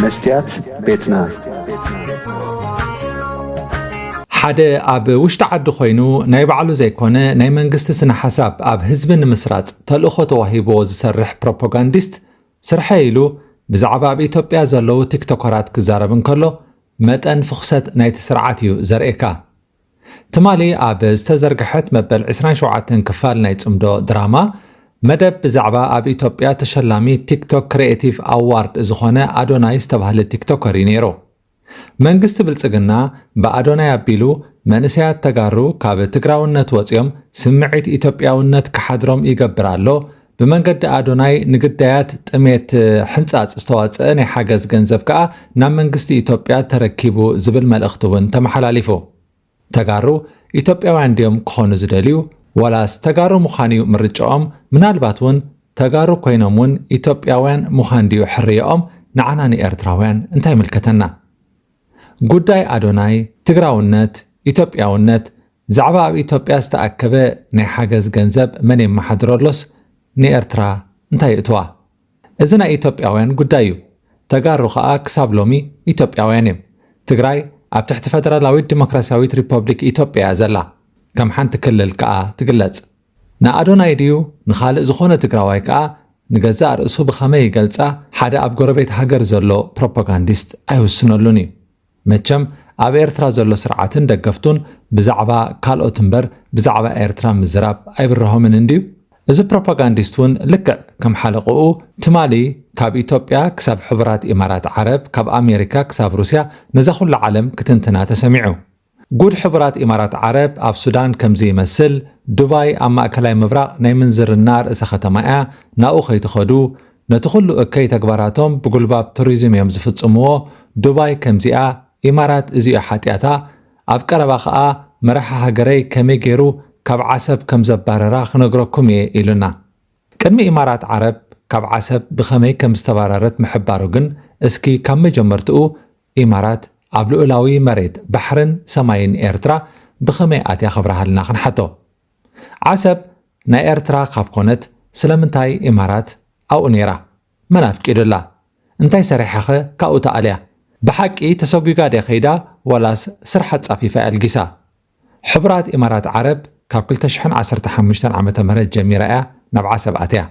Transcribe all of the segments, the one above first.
መስትያት ቤትና። ሓደ ኣብ ውሽጢ ዓዲ ኮይኑ ናይ ባዕሉ ዘይኮነ ናይ መንግስቲ ስነ ሓሳብ ኣብ ህዝቢ ንምስራጽ ተልእኾ ተዋሂብዎ ዝሰርሕ ፕሮፓጋንዲስት ስርሐ ኢሉ ብዛዕባ ኣብ ኢትዮጵያ ዘለዉ ቲክቶከራት ክዛረብ እንከሎ መጠን ፍኹሰት ናይቲ ስርዓት እዩ ዘርእየካ። ትማሊ ኣብ ዝተዘርግሐት መበል ዕስራን ሸውዓተን ክፋል ናይ ጽምዶ ድራማ መደብ ብዛዕባ ኣብ ኢትዮጵያ ተሸላሚ ቲክቶክ ክሪኤቲቭ ኣዋርድ ዝኾነ ኣዶናይ ዝተባህለ ቲክቶከር እዩ ነይሩ። መንግስቲ ብልጽግና ብኣዶናይ ኣቢሉ መንእሰያት ተጋሩ ካብ ትግራውነት ወጺኦም ስምዒት ኢትዮጵያውነት ክሓድሮም ይገብር ኣሎ፣ ብመንገዲ ኣዶናይ ንግዳያት ጥሜት ሕንጻጽ ዝተዋጸአ ናይ ሓገዝ ገንዘብ ከኣ ናብ መንግስቲ ኢትዮጵያ ተረኪቡ ዝብል መልእኽቲ እውን ተመሓላሊፉ። ተጋሩ ኢትዮጵያውያን ድዮም ክኾኑ ዝደልዩ? ዋላስ ተጋሩ ምዃን እዩ ምርጫኦም? ምናልባት እውን ተጋሩ ኮይኖም እውን ኢትዮጵያውያን ምዃን ድዩ ሕርየኦም? ንዓና ንኤርትራውያን እንታይ ይምልከተና? ጉዳይ ኣዶናይ፣ ትግራውነት፣ ኢትዮጵያውነት፣ ዛዕባ ኣብ ኢትዮጵያ ዝተኣከበ ናይ ሓገዝ ገንዘብ መን የመሓድሮ ኣሎስ ንኤርትራ እንታይ ይእትዋ? እዚ ናይ ኢትዮጵያውያን ጉዳይ እዩ። ተጋሩ ኸኣ ክሳብ ሎሚ ኢትዮጵያውያን እዮም። ትግራይ ኣብ ትሕቲ ፈደራላዊት ዲሞክራሲያዊት ሪፐብሊክ ኢትዮጵያ እያ ዘላ። ከም ሓንቲ ክልል ከኣ ትግለጽ። ንኣዶናይ ድዩ ንኻልእ ዝኾነ ትግራዋይ ከኣ ንገዛእ ርእሱ ብኸመይ ይገልጻ ሓደ ኣብ ጎረቤት ሃገር ዘሎ ፕሮፓጋንዲስት ኣይውስነሉን እዩ። መቸም ኣብ ኤርትራ ዘሎ ስርዓትን ደገፍቱን ብዛዕባ ካልኦት እምበር ብዛዕባ ኤርትራ ምዝራብ ኣይብርሆምን እንድዩ። እዚ ፕሮፓጋንዲስት እውን ልክዕ ከም ሓለቕኡ ትማሊ ካብ ኢትዮጵያ ክሳብ ሕቡራት ኢማራት ዓረብ ካብ ኣሜሪካ ክሳብ ሩስያ ነዛ ኩላ ዓለም ክትንትና ተሰሚዑ። ጉድ ሕቡራት ኢማራት ዓረብ ኣብ ሱዳን ከምዚ ይመስል፣ ዱባይ ኣብ ማእከላይ ምብራቕ ናይ ምንዝርና ርእሰ ከተማ እያ፣ ናብኡ ከይትኸዱ፣ ነቲ ኩሉ እከይ ተግባራቶም ብጉልባብ ቱሪዝም እዮም ዝፍጽምዎ፣ ዱባይ ከምዚኣ፣ ኢማራት እዚኡ ሓጢኣታ፣ ኣብ ቀረባ ኸኣ መራሒ ሃገረይ ከመይ ገይሩ ካብ ዓሰብ ከም ዘባረራ ክነግረኩም እየ ኢሉና። ቅድሚ ኢማራት ዓረብ ካብ ዓሰብ ብኸመይ ከም ዝተባረረት ምሕባሩ ግን እስኪ ካብ መጀመርትኡ ኢማራት ኣብ ልኡላዊ መሬት ባሕርን ሰማይን ኤርትራ ብኸመይ ኣትያ ክብርሃልና ክንሓቶ። ዓሰብ ናይ ኤርትራ ካብ ኮነት ስለምንታይ ኢማራት ኣብኡ ነይራ? መን ኣፍቂዱላ? እንታይ ሰሪሓኸ ካብኡ ተኣልያ? ብሓቂ ተሰጒጋ ድያ ከይዳ ዋላስ ስርሓ ኣጻፊፋ ኣልጊሳ? ሕቡራት ኢማራት ዓረብ ካብ ክልተ ሽሕን ዓሰርተ ሓሙሽተን ዓመተ ምህረት ጀሚራ እያ ናብ ዓሰብ ኣትያ።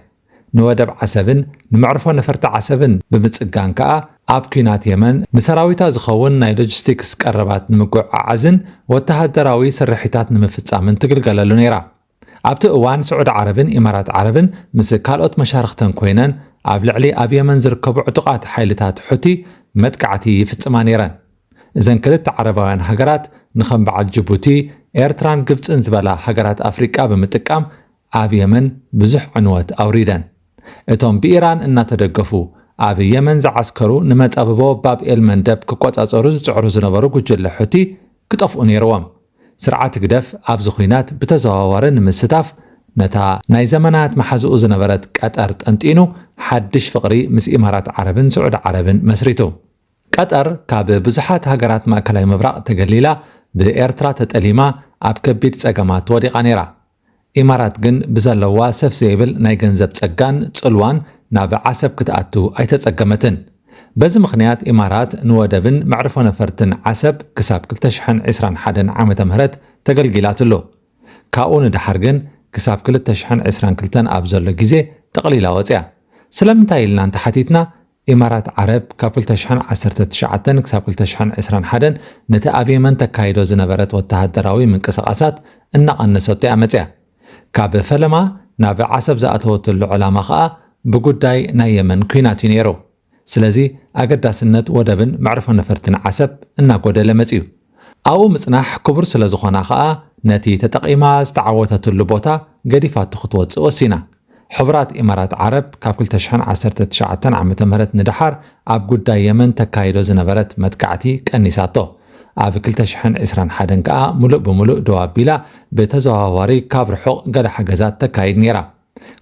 ንወደብ ዓሰብን ንመዕርፎ ነፈርቲ ዓሰብን ብምጽጋን ከኣ ኣብ ኲናት የመን ንሰራዊታ ዝኸውን ናይ ሎጂስቲክስ ቀረባት ንምጉዕዓዝን ወተሃደራዊ ስርሒታት ንምፍጻምን ትግልገለሉ ነይራ። ኣብቲ እዋን ስዑዲ ዓረብን ኢማራት ዓረብን ምስ ካልኦት መሻርኽተን ኮይነን ኣብ ልዕሊ ኣብ የመን ዝርከቡ ዕጡቓት ሓይልታት ሑቲ መጥቃዕቲ ይፍጽማ ነይረን። እዘን ክልተ ዓረባውያን ሃገራት ንኸም በዓል ጅቡቲ፣ ኤርትራን ግብጽን ዝበላ ሃገራት ኣፍሪቃ ብምጥቃም ኣብ የመን ብዙሕ ዕንወት ኣውሪደን። እቶም ብኢራን እናተደገፉ ኣብ የመን ዝዓስከሩ ንመጻብቦ ባብ ኤል መንደብ ክቆጻጸሩ ዝጽዕሩ ዝነበሩ ጉጅለ ሑቲ ክጠፍኡ ነይርዎም። ስርዓት ህግደፍ ኣብዚ ኲናት ብተዘዋዋሪ ንምስታፍ ነታ ናይ ዘመናት መሓዝኡ ዝነበረት ቀጠር ጠንጢኑ ሓድሽ ፍቕሪ ምስ ኢማራት ዓረብን ስዑዲ ዓረብን መስሪቱ። ቀጠር ካብ ብዙሓት ሃገራት ማእከላይ ምብራቕ ተገሊላ ብኤርትራ ተጠሊማ ኣብ ከቢድ ጸገማት ወዲቓ ነይራ። ኢማራት ግን ብዘለዋ ሰፍ ዘይብል ናይ ገንዘብ ጸጋን ጽልዋን ናብ ዓሰብ ክትኣቱ ኣይተጸገመትን። በዚ ምኽንያት ኢማራት ንወደብን መዕርፎ ነፈርትን ዓሰብ ክሳብ ክልተ ሽሕን ዕስራን ሓደን ዓመተ ምህረት ተገልጊላትሉ። ካብኡ ንደሓር ግን ክሳብ ክልተ ሽሕን ዕስራን ክልተን ኣብ ዘሎ ግዜ ጠቕሊላ ወጽያ። ስለምንታይ ኢልና እንተሓቲትና ኢማራት ዓረብ ካብ ክልተ ሽሕን ዓሰርተ ትሽዓተን ክሳብ ክልተ ሽሕን ዕስራን ሓደን ነቲ ኣብ የመን ተካይዶ ዝነበረት ወተሃደራዊ ምንቅስቓሳት እናቐነሰቶ እያ መጽያ። ካብ ፈለማ ናብ ዓሰብ ዝኣተወትሉ ዕላማ ኸኣ ብጉዳይ ናይ የመን ኲናት እዩ ነይሩ። ስለዚ ኣገዳስነት ወደብን መዕርፎ ነፈርትን ዓሰብ እናጎደለ መጽዩ። ኣብኡ ምጽናሕ ክቡር ስለ ዝኾና ኸኣ ነቲ ተጠቒማ ዝተዓወተትሉ ቦታ ገዲፋቶ ክትወጽእ ወሲና። ሕቡራት ኢማራት ዓረብ ካብ ክልተ ሽሕን ዓሰርተ ትሽዓተን ዓመተ ምህረት ንደሓር ኣብ ጉዳይ የመን ተካይዶ ዝነበረት መጥቃዕቲ ቀኒሳቶ። ኣብ ክልተ ሽሕን ዕስራን ሓደን ከኣ ምሉእ ብምሉእ ደው ኣቢላ ብተዘዋዋሪ ካብ ርሑቕ ገለ ሓገዛት ተካይድ ነይራ።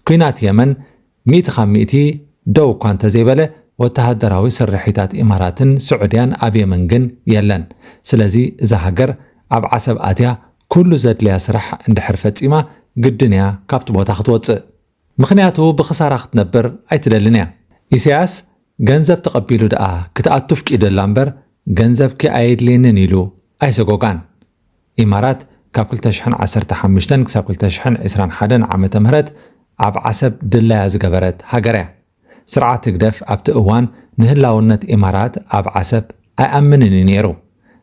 ኲናት የመን ሚእቲ ካብ ሚእቲ ደው እኳ እንተዘይበለ ወተሃደራዊ ስርሒታት ኢማራትን ስዑድያን ኣብ የመን ግን የለን። ስለዚ እዛ ሃገር ኣብ ዓሰብ ኣትያ ኩሉ ዘድልያ ስራሕ እንድሕር ፈጺማ ግድን እያ ካብቲ ቦታ ክትወጽእ። ምኽንያቱ ብኽሳራ ክትነብር ኣይትደልን እያ። ኢሳያስ ገንዘብ ተቐቢሉ ደኣ ክትኣቱ ፍቂደላ እምበር፣ ገንዘብኪ ኣየድልየንን ኢሉ ኣይሰጎጋን። ኢማራት ካብ ክልተ ሽሕን ዓሰርተ ሓሙሽተን ክሳብ ክልተ ሽሕን ዕስራን ሓደን ዓመተ ምህረት ኣብ ዓሰብ ድላያ ዝገበረት ሃገር እያ። ስርዓት ህግደፍ ኣብቲ እዋን ንህላውነት ኢማራት ኣብ ዓሰብ ኣይኣምንን እዩ ነይሩ።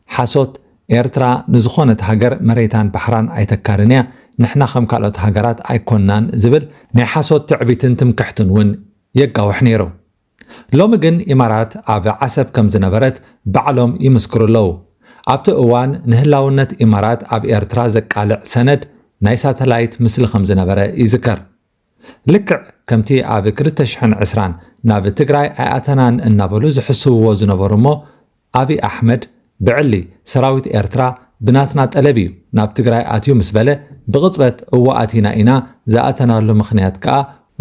ሓሶት፣ ኤርትራ ንዝኾነት ሃገር መሬታን ባሕራን ኣይተካርን እያ፣ ንሕና ከም ካልኦት ሃገራት ኣይኮንናን ዝብል ናይ ሓሶት ትዕቢትን ትምክሕትን እውን የጋውሕ ነይሩ። ሎሚ ግን ኢማራት ኣብ ዓሰብ ከም ዝነበረት ባዕሎም ይምስክሩ ኣለዉ። ኣብቲ እዋን ንህላውነት ኢማራት ኣብ ኤርትራ ዘቃልዕ ሰነድ ናይ ሳተላይት ምስሊ ከም ዝነበረ ይዝከር። ልክዕ ከምቲ ኣብ ክልተ ሽሕን ዕስራን ናብ ትግራይ ኣይኣተናን እናበሉ ዝሕስውዎ ዝነበሩ እሞ፣ ኣብይ ኣሕመድ ብዕሊ ሰራዊት ኤርትራ ብናትና ጠለብ እዩ ናብ ትግራይ ኣትዩ ምስ በለ፣ ብቕጽበት እወ ኣቲና ኢና፣ ዝኣተናሉ ምኽንያት ከኣ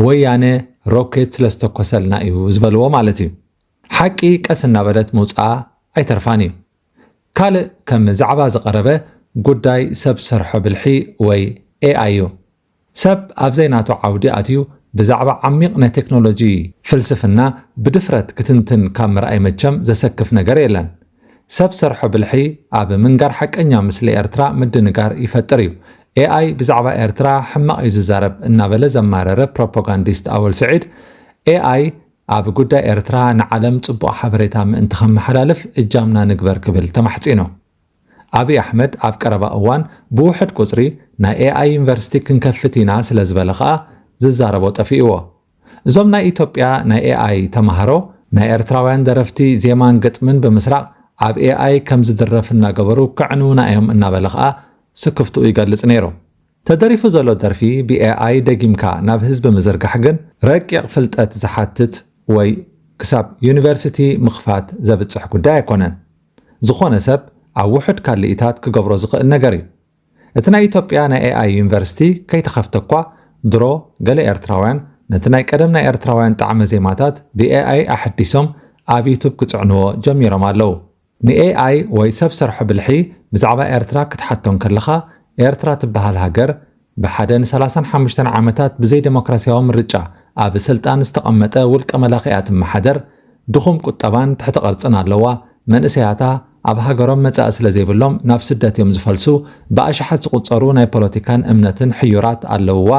ወያነ ሮኬት ስለ ዝተኮሰልና እዩ ዝበልዎ ማለት እዩ። ሓቂ ቀስ እናበለት ምውፅኣ ኣይተርፋን እዩ። ካልእ ከም ዛዕባ ዝቐረበ ጉዳይ ሰብ ሰርሖ ብልሒ ወይ ኤ ኣይ እዩ። ሰብ ኣብ ዘይናቱ ዓውዲ ኣትዩ ብዛዕባ ዓሚቕ ናይ ቴክኖሎጂ ፍልስፍና ብድፍረት ክትንትን ካብ ምርኣይ መቸም ዘሰክፍ ነገር የለን። ሰብ ሰርሖ ብልሒ ኣብ ምንጋር ሓቀኛ ምስሊ ኤርትራ ምድንጋር ይፈጥር እዩ። ኤ ኣይ ብዛዕባ ኤርትራ ሕማቕ እዩ ዝዛረብ እናበለ ዘማረረ ፕሮፓጋንዲስት ኣወል ስዒድ፣ ኤ ኣይ ኣብ ጉዳይ ኤርትራ ንዓለም ጽቡቕ ሓበሬታ ምእንቲ ከመሓላልፍ እጃምና ንግበር ክብል ተማሕጺኑ። ኣብይ ኣሕመድ ኣብ ቀረባ እዋን ብውሕድ ቁጽሪ ናይ ኤ ኣይ ዩኒቨርሲቲ ክንከፍት ኢና ስለ ዝበለ ከኣ ዝዛረቦ ጠፊእዎ። እዞም ናይ ኢትዮጵያ ናይ ኤ ኣይ ተማሃሮ ናይ ኤርትራውያን ደረፍቲ ዜማን ግጥምን ብምስራቕ ኣብ ኤ ኣይ ከም ዝድረፍ እናገበሩ ከዕንዉና እዮም እናበለ ከኣ ስክፍትኡ ይገልጽ ነይሩ። ተደሪፉ ዘሎ ደርፊ ብ ኤ ኣይ ደጊምካ ናብ ህዝቢ ምዝርጋሕ ግን ረቂቕ ፍልጠት ዝሓትት ወይ ክሳብ ዩኒቨርሲቲ ምኽፋት ዘብጽሕ ጉዳይ ኣይኮነን። ዝኾነ ሰብ ኣብ ውሑድ ካልኢታት ክገብሮ ዝኽእል ነገር እዩ። እቲ ናይ ኢትዮጵያ ናይ ኤ ኣይ ዩኒቨርሲቲ ከይተኸፍተ እኳ ድሮ ገለ ኤርትራውያን ነቲ ናይ ቀደም ናይ ኤርትራውያን ጣዕመ ዜማታት ብ ኤ ኣይ ኣሐዲሶም ኣብ ዩቱብ ክጽዕንዎ ጀሚሮም ኣለዉ። ን ኤ ኣይ ወይ ሰብ ሰርሖ ብልሒ ብዛዕባ ኤርትራ ክትሓቶ እንከለኻ፣ ኤርትራ ትበሃል ሃገር ብሓደ ንሰላሳን ሓሙሽተን ዓመታት ብዘይ ዴሞክራስያዊ ምርጫ ኣብ ስልጣን ዝተቐመጠ ውልቀ መላኺ እያ ትመሓደር። ድኹም ቁጠባን ትሕቲ ቅርጽን ኣለዋ። መንእሰያታ ኣብ ሃገሮም መጻኢ ስለ ዘይብሎም ናብ ስደት እዮም ዝፈልሱ። ብኣሽሓት ዝቑጸሩ ናይ ፖለቲካን እምነትን ሕዩራት ኣለውዋ።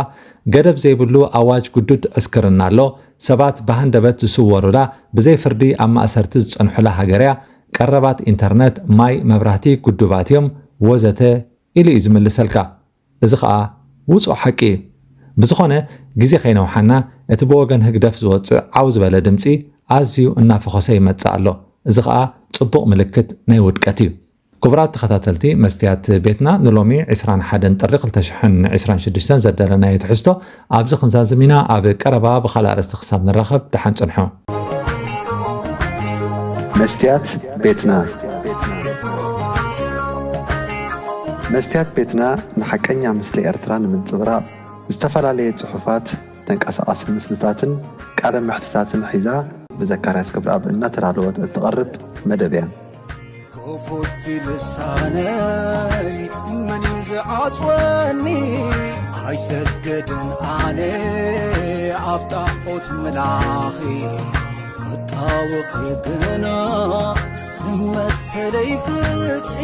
ገደብ ዘይብሉ ኣዋጅ ግዱድ ዕስክርና ኣሎ። ሰባት ብሃንደበት ዝስወሩላ፣ ብዘይ ፍርዲ ኣብ ማእሰርቲ ዝጸንሑላ ሃገር እያ። ቀረባት ኢንተርነት፣ ማይ፣ መብራህቲ፣ ግዱባት እዮም፣ ወዘተ ኢሉ እዩ ዝምልሰልካ። እዚ ኸኣ ውጹእ ሓቂ እዩ። ብዝኾነ፣ ግዜ ከይነውሓና፣ እቲ ብወገን ህግደፍ ዝወጽእ ዓው ዝበለ ድምጺ ኣዝዩ እናፈኾሰ ይመጽእ ኣሎ። እዚ ኸኣ ጽቡቕ ምልክት ናይ ውድቀት እዩ። ክቡራት ተኸታተልቲ መስትያት ቤትና፣ ንሎሚ ዕስራን ሓደን ጥሪ ክልተ ሽሕን ዕስራን ሽዱሽተን ዘዳለናዮ ትሕዝቶ ኣብዚ ክንዛዝም ኢና። ኣብ ቀረባ ብኻልእ ኣርእስቲ ክሳብ ንራኸብ፣ ደሓን ጽንሑ። መስትያት ቤትና። መስትያት ቤትና ንሓቀኛ ምስሊ ኤርትራ ንምንጽብራቕ ዝተፈላለየ ጽሑፋት፣ ተንቀሳቓሲ ምስልታትን ቃለ መሕትታትን ሒዛ ብዘካርያስ ክብረኣብ እናተዳለወት እትቐርብ መደብ እያ። ክፉት ልሳነይ መን እዩ ዝዓጽወኒ? ኣይሰግድን ኣነ ኣብ ጣዖት ምላኺ። ክጣወኺ ግና መሰለይ ፍትሒ።